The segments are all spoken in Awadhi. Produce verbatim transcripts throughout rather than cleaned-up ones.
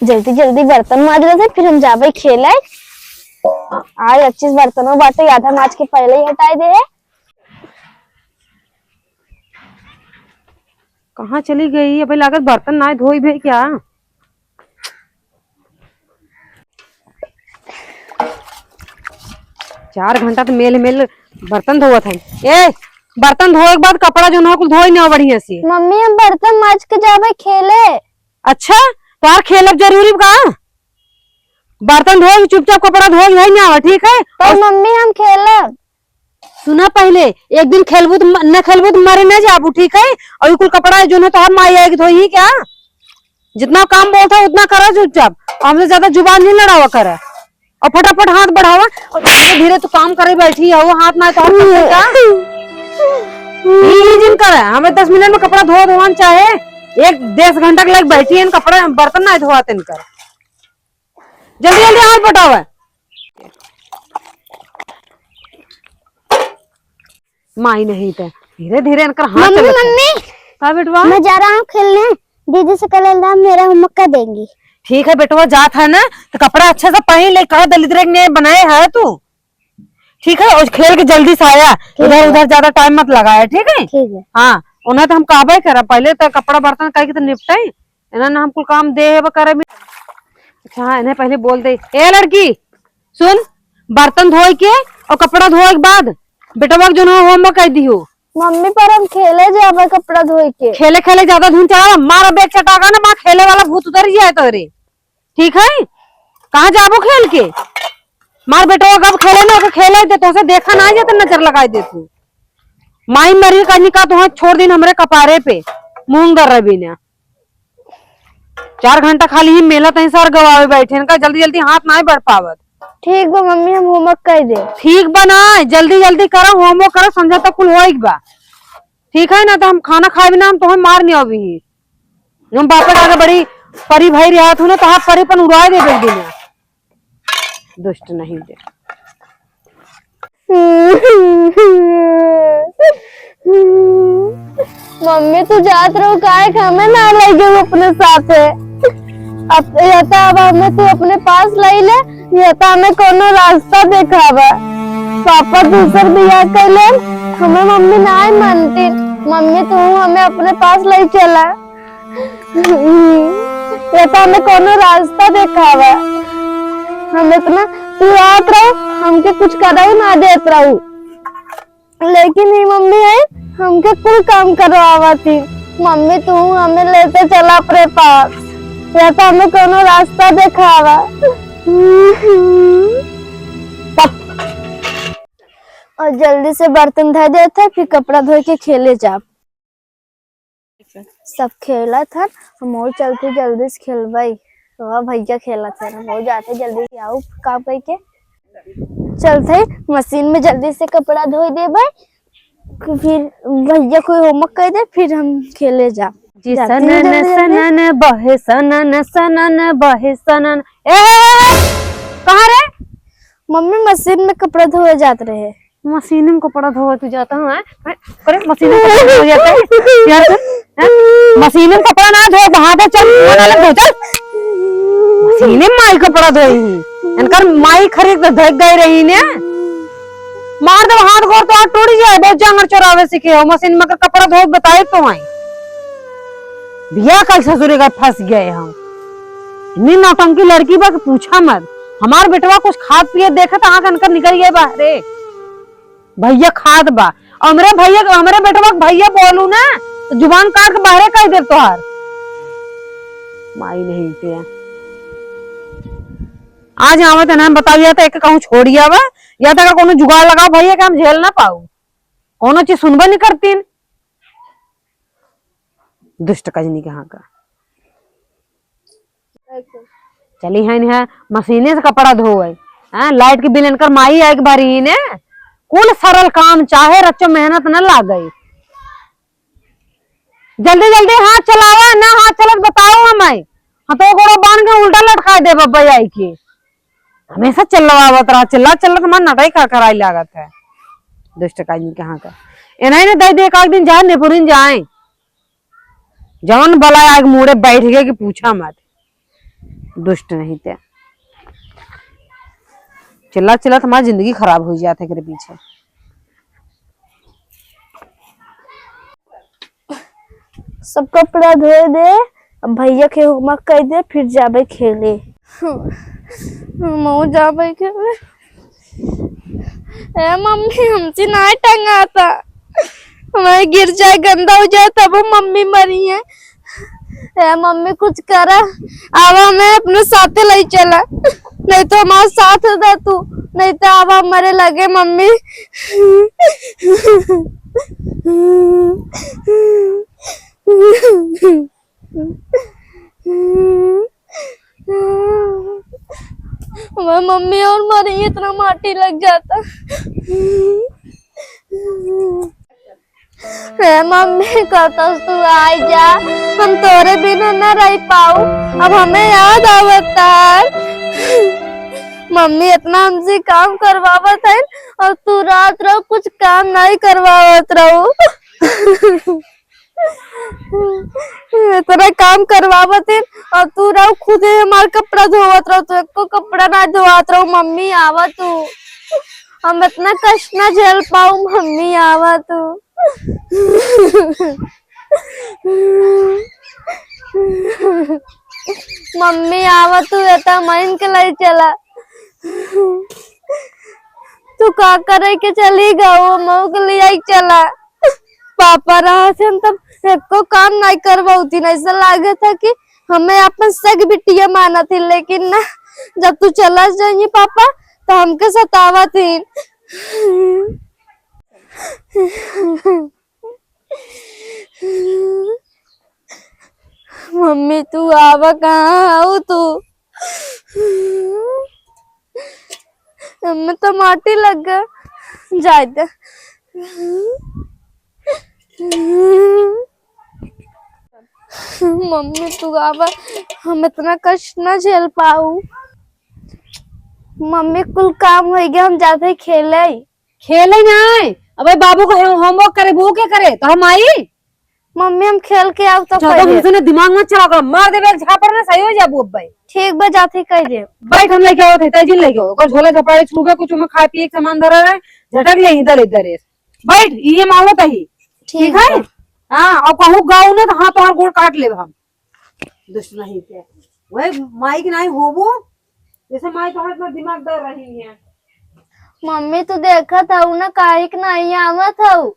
जल्दी जल्दी बर्तन माज लेते, फिर हम जाबे खेले। आज पच्चीस बर्तनों बाटे, आधा माज के पहले ही हटाए दे है। कहाँ चली गई? अबे लागत बर्तन ना धोई भे क्या? चार घंटा तो मेल मेल बर्तन धोवत है। ए, बर्तन धोए के बाद कपड़ा जो ना कुल धोई ना बढ़िया से। मम्मी, हम बर्तन माज के जाबे खेले। अच्छा, तोहार खेलब जरूरी बा? बर्तन धोए के चुपचाप कपड़ा धोए के भाई ना आवा, ठीक है? पर और मम्मी, हम खेलब। सुना पहले, एक दिन खेलबू तो म-, न खेलबू तो मरे न जाबू, ठीक है? और ये कुल कपड़ा जो है तोहार माई आएगी धोई ही क्या? जितना काम बोलता है उतना करा चुपचाप, हमसे ज्यादा जुबान नहीं लड़ावा करा। और फटाफट हाथ बढ़ावा। और धीरे धीरे तू काम करे बैठी है, वो हाथ ना तो हम करते क्या? ई जिन करे, हमें दस मिनट में कपड़ा धो धोवन चाहे एक डेढ़ घंटा के लग बैठी है, कपड़ा बर्तन ना धोवा तेन कर। जल्दी जल्दी हाथ बटावा। माई नहीं तो धीरे धीरे इनकर हाथ मम्मी, चलत है। मम्मी, का बेटवा? मैं जा रहा हूँ खेलने, दीदी से कल इल्जाम मेरा होमवर्क कर देंगी। ठीक है बेटवा, जात है ना तो कपड़ा अच्छा सा पहन ले, कहा दलिद्र ने बनाए है तू। ठीक है, और खेल के जल्दी से आया, ठीक इधर है। उधर ज्यादा टाइम मत लगाया, ठीक है? ठीक है। हाँ, उन्हें तो हम कहबे करा, पहले तो कपड़ा बर्तन कह के तो निपटाई, इन्हें ना हमको काम दे है वो करे भी। अच्छा, हाँ, इन्हें पहले बोल दे, ए लड़की, सुन, बर्तन धोए के और कपड़ा धोए के बाद बेटवा के जो है होमवर्क कर दियो। मम्मी, पर हम खेले जाबे कपड़ा धोए के। खेले खेले ज्यादा धुन चढ़ावा, मार बेग चटाका ना, मार खेले वाला भूत उतर जाए तोरे। ठीक है, कहाँ जाबो खेल के? मार बेटवा कब खेले ना, ओके खेले दे, तोसे देखा ना जाए तो नजर लगाई दे तू। माई मरी कहनी का तुहां छोड़ दिन हमरे कपारे पे, मूंग दर रही ना। चार घंटा खाली ही मेला तहीं सर गवावे बैठे, इनका जल्दी जल्दी हाथ नाहीं बढ़ पावत। ठीक बा मम्मी, हम होमवर्क कर दे। ठीक बा ना, जल्दी जल्दी करो, होमवर्क करो, संझा तक कुल होइक बा। ठीक है ना, तो हम खाना खाए बिना हम तुम्हें मार नहीं अभी ही। हम बापे आगे बड़ी परी भाई रहा थू ना, तो हाथ परी पन उड़ाए दे बेटी ने। दुष्ट नहीं दे। मम्मी, तू जात रहो, काहे के हमें ना ले गयो अपने साथे? अब या तो अब हमें तू अपने पास ले ले, या तो हमें कोनो रास्ता देखावा। पापा दूसर बियाह कर ले, हमें मम्मी ना मानती। मम्मी, तू हमें अपने पास ले चला। या तो हमें कोनो रास्ता देखावा। हम इतना, तू आवत रहो, हमके कुछ करहु ना देत रहो, लेकिन ये मम्मी है, हमके कुल काम करवावत ही। मम्मी, तू हमें लेते चला अपने पास, या तो हमें कोनो रास्ता देखावा। और जल्दी से बर्तन धो देते, फिर कपड़ा धो के खेले जाब। सब खेलत हन, हम और चलते जल्दी से खेलबई। तो भैया खेलत हन, हम और जाते जल्दी से आऊ काम करके। चलते मशीन में जल्दी से कपड़ा धोई देबे, फिर भैया कोई होमवर्क कर दे, फिर हम खेले जा। जी जाते हैं सनन जल्दी जल्दी। सनन बहे सनन सनन बहे सनन। ए, ए, ए, ए, कहाँ रे? मम्मी मशीन में कपड़ा धोए जात रहे। मशीन में कपड़ा धोवत जाता हूँ, हैं? हैं? अरे, मशीन में कपड़ा धोवत जाता है? यार, हैं? मशीन में कपड़ा ना धो, वहां पे चल, धोने लग धो, चल। मशीन में माई कपड़ा धोई ही। इनकर माई खरीद के धोई गई रही ने। मार दे हाथ गोड़ तो हाथ टूट जाए, बहुत जांगर चोरावे सीखे हो। मशीन में कपड़ा धो बताए तो आई। बिया कल ससुरे का फंस गए हम। इतनी नौटंकी लड़की बा कि पूछा मत। हमार बेटवा कुछ खात पिए देखे तो आंख अनकर निकल गए बाहरे। भैया खात बा। हमरे भैया, हमरे बेटवा के भैया बोलू ना, तो जुबान काट के बाहरे कह दे तोहार। माई नहीं के। आज आवत है ना, बताओ, या तो एक कहूँ छोड़ आवा, या तो अगर कोनो जुगाड़ लगाओ भैया के हम झेल ना पाऊ। कोनो चीज सुनबे नहीं करतीन। दुष्ट कजनी के हाँ का। चली है, है मशीने से कपड़ा धोवे। हाँ, लाइट के बिल इनकर माई आए के बारी ने। कुल सरल काम, चाहे रच्चो मेहनत न लागे। जल्दी जल्दी हाथ चलावा, ना हाथ चलत बताओ हमें। हाँ, तो गोड़ो बांध के उल्टा लटका दे बब्बा आई के। हमेशा चिल्लवावत रहा, चिल्ला चिल्ला तो मन नटाई का कराई लागत है। दुष्ट काजनी कहाँ का। एनाई ने दे दे एक आध दिन जाए, निपुरिन जाए। जवन बला आग मुड़े बैठ गए कि पूछा मत। दुष्ट नहीं ते। चिल्ला चिल्ला तो हमारी जिंदगी खराब हो जात है एकरे पीछे। सब कपड़ा धोए दे, अब भैया के होमवर्क कर दे, फिर जाबे खेले। मऊ जाबे खेले। ए मम्मी, हमसे ना टंगाता, हमारे गिर जाए, गंदा हो जाए, तब मम्मी मरी है। ए मम्मी, कुछ करा, आवा, मैं अपने साथे ले चला, नहीं तो हमारे साथ दे तू, नहीं तो आवा हमारे लगे मम्मी। हमार मम्मी और मरी, इतना माटी लग जाता। हे मम्मी, कहतस तू आ जा, हम तोरे बिना न रह पाऊ। अब हमें याद आवत तार। मम्मी इतना हमसे काम करवावत है और तू रात रहो कुछ काम नहीं करवावत रहो। इतना काम करवावत है और तू रहो खुद ही हमार कपड़ा धोवत रहो, तू एको कपड़ा ना धोवत रहो। मम्मी आवा तू, हम इतना कष्ट ना झेल पाऊ। मम्मी आवा तू। मम्मी आवा तू, एता मइन के लाई चला। तू का करे के चली गऊ, मऊ के लिए आई चला। पापा रहत हन तब एको काम नहीं करवाउती, ऐसा लागत है कि हमें अपन सग बिटिया मानत ही, लेकिन ना, जब तू चला जाइए पापा तो हमके सतावत ही। मम्मी, तू आवा, कहाँ हऊ तू? हमें तो माटी लग गए, जाए दे। मम्मी, तू आवा, हम इतना कष्ट ना झेल पाऊ। मम्मी, कुल काम हो गया, हम जाते खेले। खेले नाय, अबे बाबू को हम homework करे, वो के करे? तो हम आई। मम्मी, हम खेल के आऊ तो ज्यादा कहिए। मुझसे ना दिमाग मत चलाओ, मार देबे एक झापड़ ना, सही हो जाबू अब भाई। ठीक बा, जाते कह दे। बैठ, हम लेके आवत है, तैजिन लेके आओ, ओकर झोला झपाड़े छूबे, कुछ ओमे खाए पिए के सामान धरा रहे, झटक ले इधर इधर है। बैठ, ये मांगो तही। ठीक ठीक है? बा। हाँ, और कहूँ गाऊ ना तो हाँ, तोहर गोड़ काट लेब हम। दुष्ट नहीं थे। वही माई के नहीं होबो, जैसे माई तोहर इतना दिमागदार रही है। मम्मी, तू देखत हऊ ना, काहे के नहीं आवत हऊ?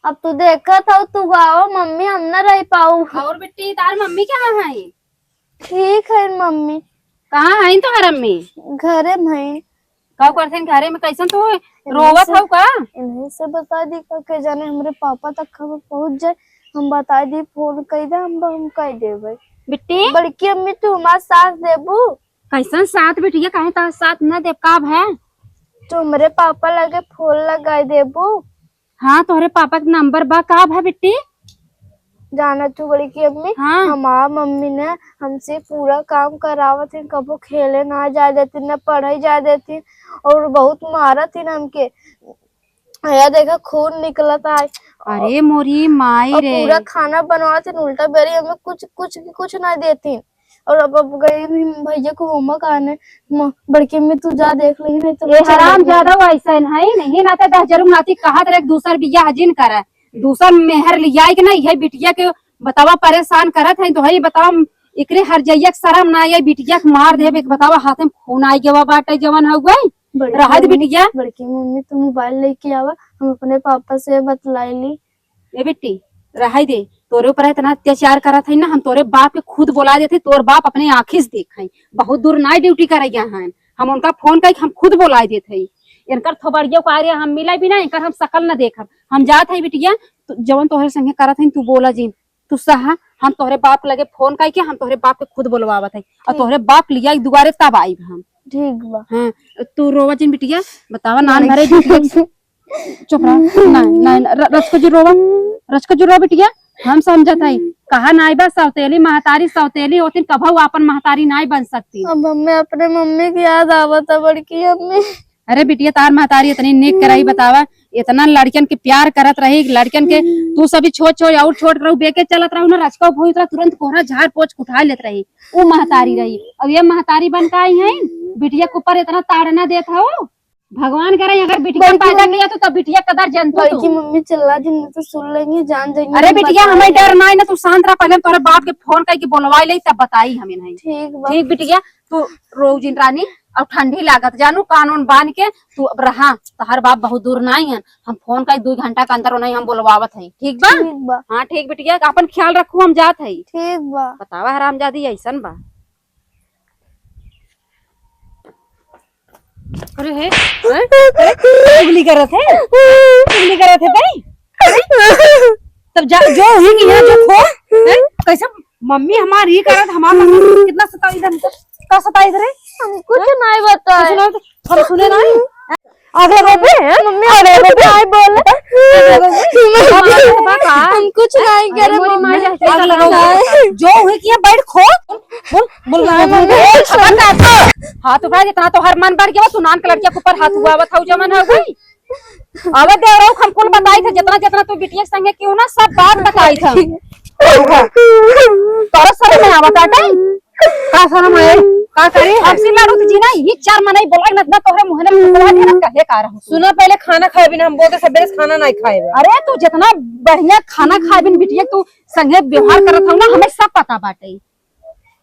अब तू देखत हऊ, तू गाओ, मम्मी, हम ना रह पाऊ। और बिट्टी, तार मम्मी कहाँ है? ठीक है मम्मी। कहाँ है तोहर अम्मी? घरे में है। का करथिन घरे में? कैसन तो है? इन्हीं रोवत से, हऊ का? इन्हीं से बता दी का, के जाने हमरे पापा तक खबर पहुँच जाए, हम बता दी, फोन कई दे, हम, हम कह देबे। बिट्टी? बड़की अम्मी, तू हमार साथ देबू? कैसन साथ बिटिया, काहे तार साथ न देब, का भय? तू हमरे पापा लगे फोन लगाई देबू? हाँ, तोहरे पापा के नंबर बा, का भय बिट्टी? जाना तू बड़की अम्मी, हाँ। हमार मम्मी ने हमसे पूरा काम करावत ही, कबो खेले ना जाए देती, न पढ़े जाए देती, और बहुत मारत ही हमके। या देखा, खून निकलत है। अरे मोरी माई और रे। पूरा खाना बनवात ही, उल्टा बेरी हमें कुछ, कुछ, कुछ ना देती। और अब, अब गई भी भैया को होमवर्क आने, म-, बड़की अम्मी तू जा देख ली, नहीं तो ये चल हराम जाएगी। ज्यादा वैसा है नहीं, नहीं ना तो दस जरूर नाती कहत रहे, दूसर बियाह जिन करे, दूसर मेहर लियाई के ना, यही बिटिया के बतावा परेशान करत है, तो है बतावा, एकरे हर जइया के शरम ना आई, बिटिया के मार देबे, बतावा हाथ में खून आई गवा बाटे जवन हो गई। बड़की रहा दे मम्मी, बिटिया। बड़की मम्मी, तू मोबाइल लेके आवा, हम अपने पापा से बतलाई ली। ए बेटी, रहाई दे, तोरे ऊपर इतना अत्याचार करत है ना, हम तोरे बाप के खुद बोला देते, तोर बाप अपने आँखी से देख है, बहुत दूर ना ड्यूटी करे गया है, हम उनका फोन करके हम खुद बोला देते हैं। इनकर थोबड़िया को आ रहा, हम मिला भी ना, इनकर हम शकल ना देखब, हम जात है बिटिया, तू जवन तोहरे संगे करत है तू बोला जिन, तू सहा, हम तोहरे बाप के लगे फोन करके हम तोहरे बाप के खुद बोलवावत है, और ठीक। तोहरे बाप लिया दुआरे तब आइब हम। ठीक बा। हाँ, तू रोवा जिन बिटिया, बतावा नान मरे बिटिया। चुप रह। नहीं, नहीं, नहीं, र-, रचको जी रोवा। रचको जी रोवा बिटिया, हम समझत हई। कहा नाई बा सौतेली महतारी, सौतेली होतिन, कभऊ आपन महतारी नाई बन सकती। अब हमें अपने मम्मी की याद आवत है, बड़की अम्मी। अरे बिटिया, तार महतारी इतनी नीक करही, बतावा, इतना लड़कन के प्यार करत रही, लड़कन के, तू सभी छोट छोट और छोट रहू, बेके चलत रहू ना, रचका भोई तरह तुरंत कोहरा झाड़ पोछ उठा लेत रही। उ महतारी रही, अब ये महतारी बन का आई है, बिटिया के ऊपर इतना ताड़ना देत हो। भगवान करे अगर बिटिया बल्कि पैदा मम्मी किया तो तब बिटिया कदर जनतो बल्कि तो। मम्मी चिल्ला दिन तो सुन लेंगे, जान जाएंगे, अरे हम बिटिया, बताए हमें डर हैं। ना है ना, तू शांत रह, पहले हम तोहरे बाप के फोन करके बोलवाई ले, तब बताई हमें नहीं। ठीक बा। ठीक बिटिया, तू रो जिन रानी, अब ठंडी लागत जानू, कानून बांध के तू अब रहा, तोहर बाप बहुत दूर ना आई हन, हम फोन कर दू घंटा के अंदर उन्हें हम बोलवावत है, ठीक बा? ठीक बा। हाँ ठीक बिटिया, अपन ख्याल रखू, हम जात है। ठीक बा। बतावा हरामजादी ऐसन बा। अरे हे, हैं? अरे, चुगली करत है? चुगली करत है तई? तब जा, जो हुई कि यहाँ जो खो, हैं? कैसे मम्मी हमार ई करत, हमार मम्मी कितना सताई हमको, का सताई रे? हम कुछ नहीं बताए। कुछ ना, हम सुने नहीं। आग लगाओ बे, हैं? मम्मी, आग लगाओ बे। नहीं बोले। आग लगाओ बे। मम्मी, हम कुछ नहीं अरे करे, मोरी मम्मी। माई, आग लगाओ बे। जो हुई कि यहाँ बैठ खो। बोल, बोल, नहीं, बोल, मम्मी। बोल। हाथ उठा, जितना तोहर मन बढ़ गया, तू नान के लड़किया के ऊपर हाथ उठावत हऊ, जमन हो गई। अब देवरऊ हम कुल बताई थे, जितना, जितना तू बिटिया के संगे क्यों ना, सब बात बताई थे। तोरा शर्म नहीं आवत आटे? का शर्म है? का करे? हमसे लड़ू तो जी ना, ये चार मनई बोला ना, ना तोहरे मुँह में फुकवा दे ना, कहे का रहू तू? सुना, पहले खाना खाए बिना हम बोलते, सबेरे से खाना नहीं खाए बा। अरे, तू जितना बढ़िया खाना खाए बिन बिटिया, तू संगे व्यवहार करत हऊ ना, हमें सब पता बाटे।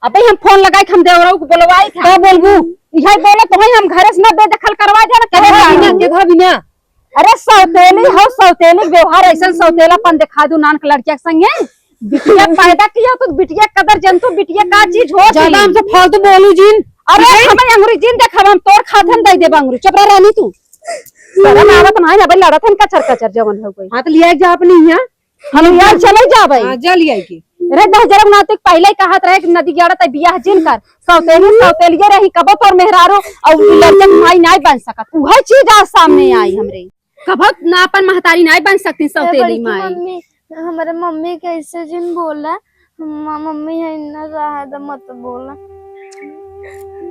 अबे हम फोन लगाई के हम देवरऊ को बोलवाई था। का बोलबू? इहे बोले तो हम घरे से ना बेदखल करवा दे ना, कहे केकरा का बिना, रहू? केकरा बिना? अरे सौतेली हो, सौतेली के व्यवहार, ऐसन सौतेलापन दिखा दू नान के लड़किया के संगे। बिटिया पैदा किया तो बिटिया कदर जनतू, बिटिया का चीज होत ज्यादा ही। हमसे फालतू बोलू जिन। अरे ठीक है? हमें अंगुरी जिन देखावा, हम तोर खाते हम दे देब अंगुरी। चुप रह रानी तू। शर्म आवत ना है, अबे लड़त हन कचर कचर जवन हो गई। हाँ तो लिया जा अपनी यहाँ। हम यहाँ चले जाबे। हाँ, जा लिया के। रे दह जरम ना तो पहले ही कहत रहे कि नदी गड़ा तय बियाह जिन कर। सौतेली, सौतेलिये रही, कबो तोर मेहरारू और लड़का के माई नाई बन सकत। उहे चीज आज सामने आई हमरे। कबो ना अपन महतारी नाई बन सकती ए, सौतेली बड़की माई। मम्मी, हमारे मम्मी कैसे जिन बोला, म-, मम्मी है ना रहा द मत बोला।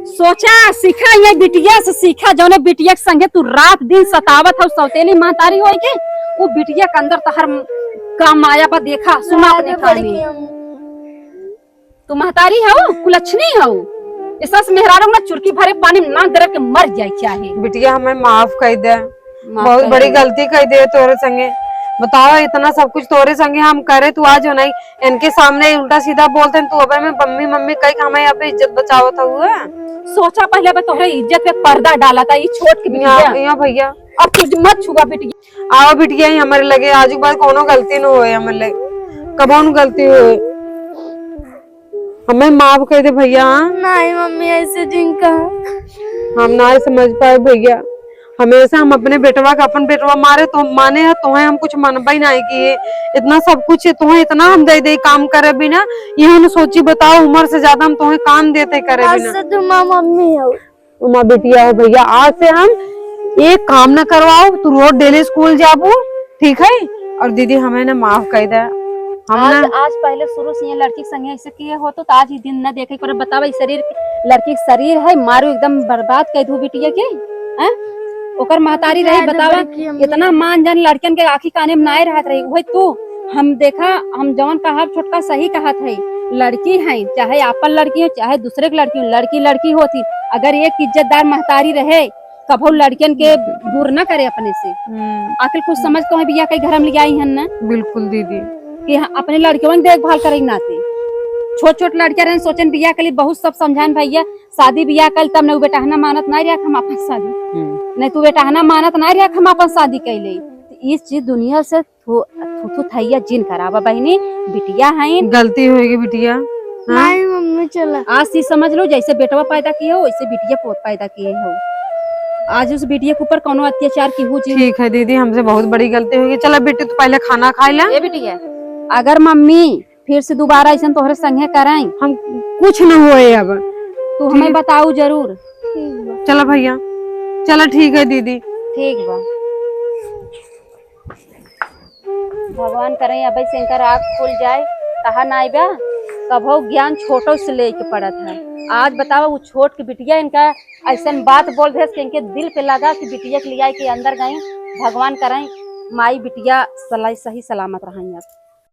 सोचा, सीखा ये बिटिया से सीखा, जौने बिटिया के संगे तू रात दिन सतावत हऊ सौतेली महतारी होई के, वो बिटिया के अंदर तहर का माया बा देखा, सुना अपने कानी। तू महतारी हऊ, कुलछनी हऊ। ए सास मेहरारू ना चुरकी भरे पानी में नाक दरक के मर जाए चाहे। बिटिया हमें माफ कर दे, माफ बहुत कर बड़ी दे। गलती कर दे तोरे संगे। बताओ इतना सब कुछ तोरे संगे हम करे, तू आज नहीं इनके सामने उल्टा सीधा बोलते हैं, तू अबे में मम्मी मम्मी कह के हमें अबे इज्जत बचावत हुआ। सोचा पहले अबे तोहरे इज्जत पे पर्दा डाला था, ये छोट के यहाँ, बिटिया। यहाँ भैया। अब कुछ मत छुआ बिटिया। आओ बिटिया, ही हमारे लगे आजू बाजू कोनो गलती न होए, हमारे लगे कबहुन गलती होए, हमें माफ कर दे भैया। हाँ? नहीं मम्मी, ऐसे जिन कहा। हम ना समझ पाए भैया, हमेशा हम अपने बेटवा का अपन बेटवा मारे तो माने है, तोहे हम कुछ मनबे नहीं किए। इतना सब कुछ तोहे इतना हम दे दे काम करे बिना, यही न सोची बताओ, उम्र से ज्यादा हम तोहे काम देते करे आज बिना। से तुम मम्मी हो। उमा बिटिया हो भैया, आज से हम एक काम न करवाओ, तू रोज डेली स्कूल जाबू, ठीक है? और दीदी हमें ना माफ कर दे, हम आज, ना आज पहले शुरू से ये लड़की के संगे ऐसे किए हो तो, तो आज ये दिन न देखे के पड़े। बतावा, ई शरीर, लड़की के शरीर है, मारू एकदम बर्बाद कर दू बिटिया के, हैं? ओकर महतारी रही, ज्यादा बतावा, बड़की अम्मी। इतना मान जान लड़कन के आँखी काने में नाय रहत रही, उहे तू, हम देखा, हम जवन कहब छोटका सही कहत है, लड़की है, चाहे आपन लड़की हो, चाहे दूसरे के लड़की हो, लड़की लड़की होती, अगर एक इज्जतदार महतारी रहे, कभो लड़कियन के दूर ना करे अपने से। हम्म। आखिर कुछ समझ तो है बिया कई घर में ले आई हन ना। बिल्कुल दीदी। कि हाँ, अपने लड़कियों की देखभाल करे के नाते। छोट छोट लड़कियां रहन सोचन बिया के लिए बहुत सब समझान भैया, शादी बिया कर तब न उ बेटहना मानत ना रहा हम अपन शादी। हम्म। नहीं तू बेटहना मानत ना रहा हम अपन शादी कैले। तो इस चीज दुनिया से थू, थू, थू थैया जिन करावा बहिनी, बिटिया हईन। गलती होएगी बिटिया। हाँ? नहीं मम्मी, चला। आज से समझ लो, जैसे बेटवा पैदा किए हो, वैसे बिटिया पोत पैदा किए हो। आज उस बिटिया के ऊपर कोनो अत्याचार की हो जी। ठीक है दीदी, हमसे बहुत बड़ी गलती होगी। चला बेटी, तू पहले खाना खा ले। ए बिटिया, अगर मम्मी फिर से दोबारा ऐसन तोहरे संगे कराई, हम कुछ न होए अब। तू हमें ठीक। बताऊ जरूर। ठीक बा। चला भैया, चला ठीक है दीदी। ठीक बा। भगवान करे अबे से इनकर आँख खुल जाए, कहा नाई बा, कभो ज्ञान छोटो से लेके पड़त है। आज बतावा, वो छोट के बिटिया इनका ऐसन बात बोल देस कि इनके दिल पे लगा कि बिटिया के लियाई के अंदर गई, भगवान करें माई बिटिया सलाई-, सही सलामत रहें। अब